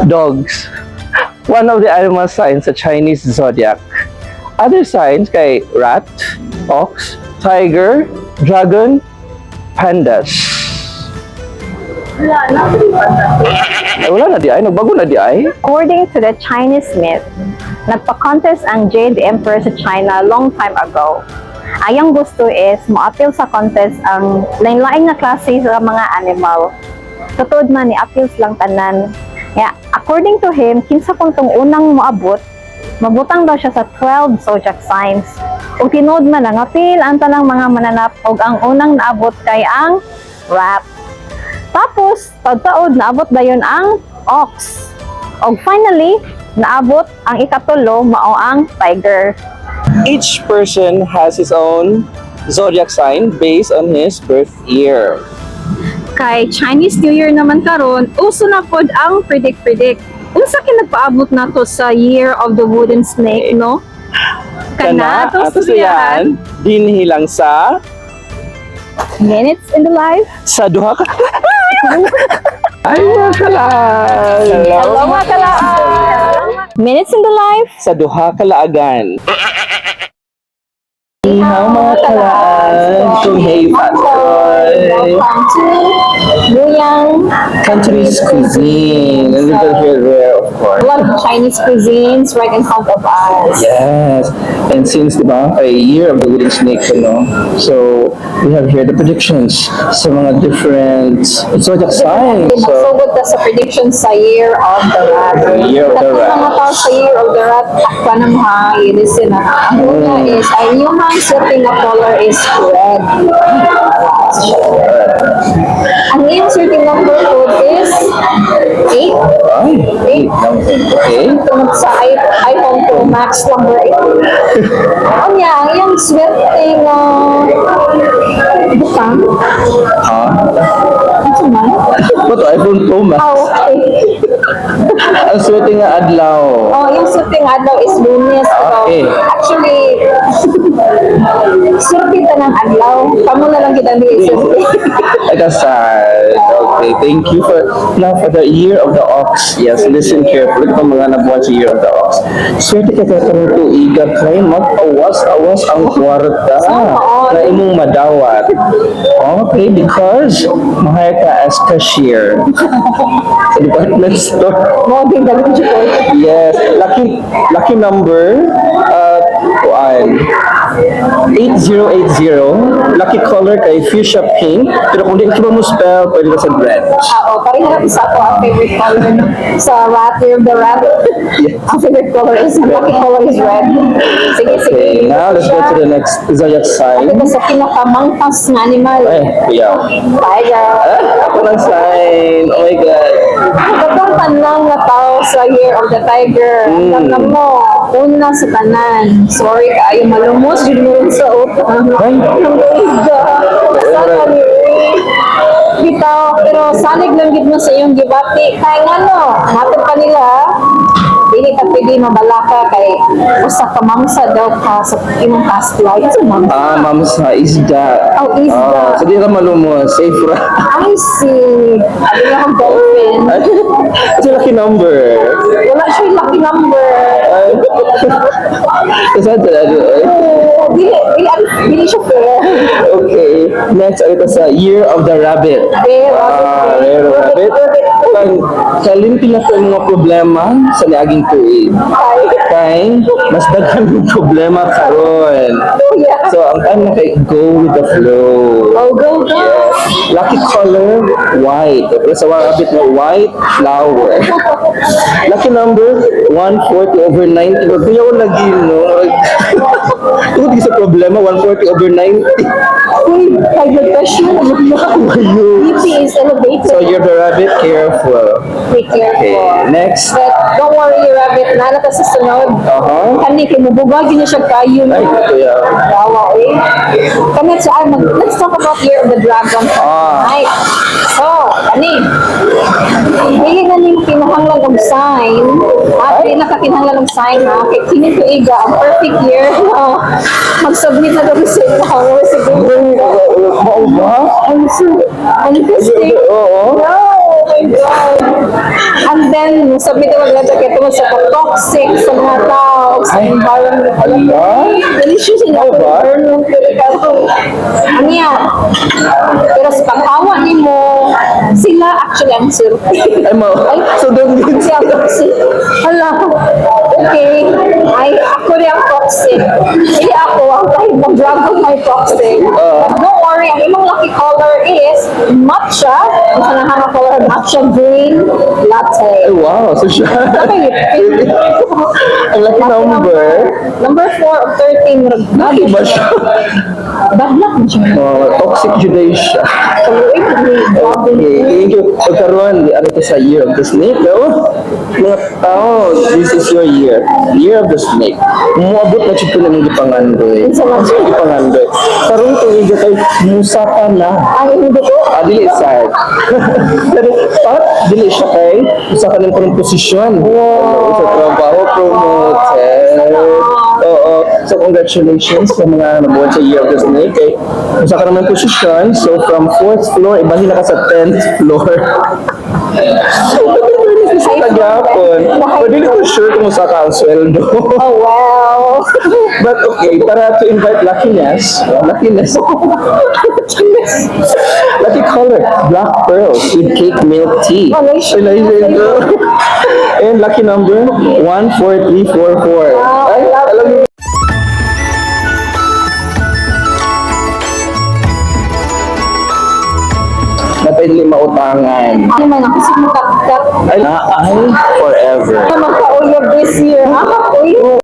Dogs. One of the animal signs sa Chinese zodiac. Other signs kay rat, ox, tiger, dragon, pandas. Wala na. Ay, wala na diay. Nagbago na diay. According to the Chinese myth, nagpa-contest ang Jade Emperor sa China long time ago. Ayang gusto is moapil sa contest ang lain-lain nga klase sa mga animal. Tuod man ni apil lang tanan. Yeah, according to him, kinsa kung tong unang moabot, mabutang daw siya sa 12 zodiac signs. Ug tinuod man ang apil ang tanang mga mananap ug ang unang naabot kay ang rat. Tapos, taod-taod, naabot dayon ang ox. Og finally, naabot ang ikatulo, mao ang tiger. Each person has his own zodiac sign based on his birth year. Kay Chinese New Year naman karon, uso na pod ang predict-predict. Unsa kay nagpaabot nato sa Year of the Wooden Snake, no? Kana, ato siyan, dinhi lang sa Minutes in the Life. Sa duha ka. Ay, mga kalaan! Hello, mga kalaan! Minutes in the Life. Sa duha ka laagan. Ni hao, mga kalaan! Kung hei fat choy! Welcome to Wuyang Cantonese cuisine. A little here there, of course. A lot of Chinese cuisines right in front of us. Yes. And since, di ba, a Year of the Wooden Snake, no? So, we have here the predictions sa mga different zodiac signs. So, Magsugod ta sa predictions sa Year of the Rat. The Year of the Katong Rat. Mga tao sa Year of the Rat, akwa na mo ha, listen na. Ang una is, ay yung mga swerte nga color is red. Ang iyong swerte number code is 8. Ay, 8 number. Okay. Tungod sa iPhone Pro Max number 8. Unya, ang iyong swerte nga butang. Ha? Ano man? What, iPhone Pro Max? Ah, okay. Ang swerte nga adlaw. Oh, yung swerte nga adlaw is Lunes. Pero actually, swerte ta ng adlaw. Kamo na lang kita hindi swerte. Ay, kasal. Okay, thank you for now for the Year of the Ox. Yes, listen carefully kung mga nabuhat sa Year of the Ox. Swerte ka karong tuiga kay mag-awas-awas ang kwarta na imong madawat. Okay, because ma-hire ka as cashier sa department store. Mo din dali ko. Yes, lucky lucky number kuan 8080, lucky color kay fuchsia pink, pero kung di ka mo spell, pwede na sa red. Ah, oh, pareho na sa ako ang favorite color, no? Sa rat, Year of the Rat. Ang favorite color is, ang lucky color is red. Sige, sige. Okay, now let's go to the next zodiac sign. Ito sa pinakamangkas nga animal. Ay, kuya. Tiger. Ah, ako ng sign. Oh my God. Katong tanan nga tao sa Year of the Tiger. Alam na mo, una sa tanan. Sorry kaayo, malumos jud mo rin sa utang. Ay. Ang tuiga. Sa ni bitaw, pero salig lang gid mo sa iyong gibati. Kay ngano, matod pa nila, dili ka pwede mabalaka kay usa ka mamsa daw ka sa imong past life. So, mamsa. Ah, mamsa, isda. Oh, isda. Ah, so di ka malumos. Safe ra. I see. Abi akong dolphin. Kasi lucky number. Wala siya lucky number. Ay. Kasi ano, eh. Oo, dili siya fair. Okay. Next, ano ito sa Year of the Rabbit. Okay, rabbit. Ah, Year of the Rabbit. Pag kalimpi na ko yung mga problema sa niaging tuig. Ay. Kay, mas daghan yung problema karon. Oh, yeah. So, ang time na kay go with the flow. Go, go, go. Lucky color, white. Pero sa rabbit na white flower. Lucky number, 140 over 90. Kuya ko lagi, no? Tungkol sa problema, 140 over 90. Uy, high blood pressure. Ayun. BP is elevated. So, you're the rabbit, careful. Be careful. Okay, next. But don't worry, rabbit. Nana ta sa sunod. Kani kay mubugag yun na siya kayo. Ay, kuya. Kawawa eh. Kami sa ay, let's talk about Year of the Dragon. Ah. Right. So, kani. Dili na ning kinahanglan og sign. Ah, dili na ka kinahanglan og sign ha. Kay kini tuiga ang perfect year. Oh, mag-submit na daw sa imong resignation. Mao ba? I'm so manifesting. Oo. No, my My God. And then, sabi ko maganda kaya tungkol sa toxic sa mga tao, sa Ay. Environment. Ala? Delicious yung Ano ba? Environment. Pero karon, ano yan? Pero sa paghawa nimo, sila actually ang swerte. Ay, mo. So, don't get Kasi ang toxic. Hala. Okay. Ay, ako rin ang toxic. Hindi ako, ang kahit mag-dragon may toxic. Ah. But don't worry, ang imong lucky color is matcha. Ang sa color, matcha green latte. Ay, wow. So, siya. Okay. Ang lucky number. Number 4 of 13. Lucky ba siya? Bad luck siya. Oh, toxic Juday siya. Okay, thank you. So, karon, ano to sa Year of the Snake, no? Mga tao, this is your year. Year of the Snake. Muabot na siya ng gipangandoy. Unsa man siya? Gipangandoy. Karon tuiga kay musaka na. Ang hindi ko. Ah, dili sad. Pero pat dili siya kay usa ka ng karong posisyon. Wow. Sa trabaho, promoted. Oo. So congratulations sa mga nabuhat sa Year of the Snake. Kay usa ka naman posisyon. So from fourth floor, ibahin na ka sa 10th floor. Sa Tagapon. Pero dili ko sure kung usa ka ang sweldo. Oh, wow. But okay, para to invite luckiness, luckiness, lucky color, black pearls with cake milk tea. Malaysia. Malaysia. And lucky number, 14344. Wow, Ay, alam mo. Napili mautangan. Ano man, ako sa mukapkat. Ay, na ay forever. Ano magkauyab this year? Ha? Uy.